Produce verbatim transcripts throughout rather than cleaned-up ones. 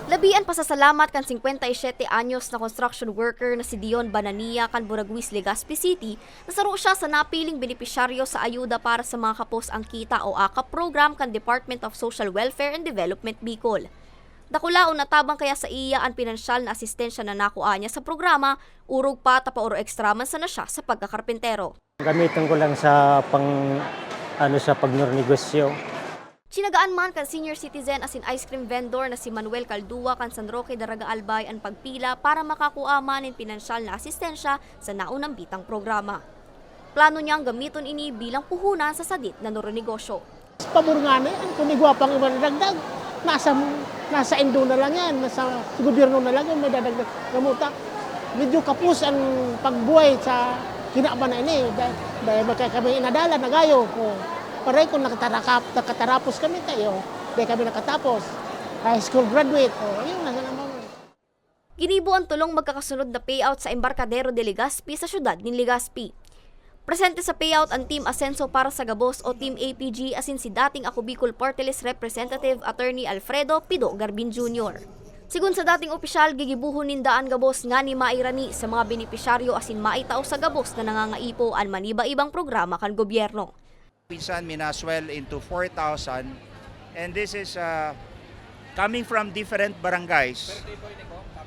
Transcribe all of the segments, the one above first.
Labi an pasasalamat kan singkwenta y siyete anyos na construction worker na si Dion Banania kan Buraguis, Legazpi City, na saro siya sa napiling benepisyaryo sa ayuda para sa mga kapos ang kita o akap program kan Department of Social Welfare and Development Bicol. Dakulaon na tabang kaya saiya an pinansyal na asistensya na nakua niya sa programa, orog pa ta paoro extra man sana siya sa pagkakarpentero. Gamiton ko lang sa pang, ano, sa pagnernegosyo. Tinagaan man kan senior citizen asin ice cream vendor na si Manuel Caldua kan San Roque, Daraga Albay an pagpila para makakua man nin pinansyal na asistensya sa naunang bitang programa. Plano niyang gamiton ini bilang puhunan sa sadit na noro-negosyo. Pabor ngani, an kun igwa pang iba na dagdag, nasa, nasa indo na lang yan, nasa gobyerno na lang yan, may dadagdag. Kamuta, medyo kapos ang pagbuhay sa kinaban na ini. Dahil, dahil magka kami inadalan, nagayo. O, pareho kung nakataraka- nakatarapos kami tayo, dahil kami nakatapos. High school graduate. O, yun, nasa naman. Ginibo an tolong magkakasunod na payout sa Embarcadero de Legazpi sa siyudad nin Legazpi. Presente sa payout an Team Asenso para sa Gabos o Team A P G asin si dating Ako Bicol Party List Representative Attorney Alfredo Pido Garbin Junior. Sigon sa dating opisyal, gigibohon ninda an gabos ngani mairani sa mga benepisyaryo asin maitao sa gabos na nangangaipo an maniba-ibang programa kan gobyerno. Minsan minaswell into four thousand, and this is uh, coming from different barangays.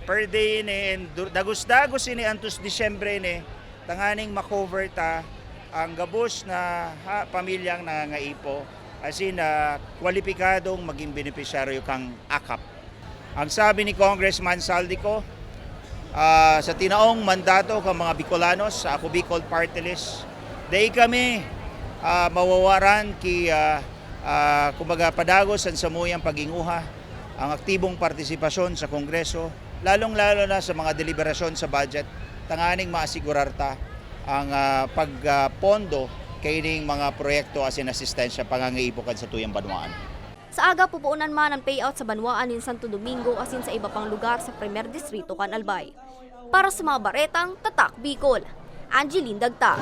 Per day ini, and du- dagos-dagos ini antos Disyembre ini, tanganing makover ta ang gabos na ha, pamilyang nangangaipo, as in, uh, kwalipikadong maging benepisyaryo kang akap. Ang sabi ni Congressman Saldico, ah, sa tinaong mandato kan mga Bicolanos sa Ako Bicol Party List, dai kami ah, mawawaran ki, ah, ah, kumbaga, padagos an samuyang paghinguha, ang aktibong partisipasyon sa Kongreso, lalong-lalo na sa mga deliberasyon sa budget, tanganing maasigurar ta ang ah, pagpondo kaining mga proyekto asin asistensya pangangaipo kan satuyang banwaan. Sa aga, pupuonan man an payout sa banwaan nin Santo Domingo asin sa iba pang lugar sa Primer Distrito kan Albay. Para sa mga baretang Tatak Bicol, Angeline Dagta.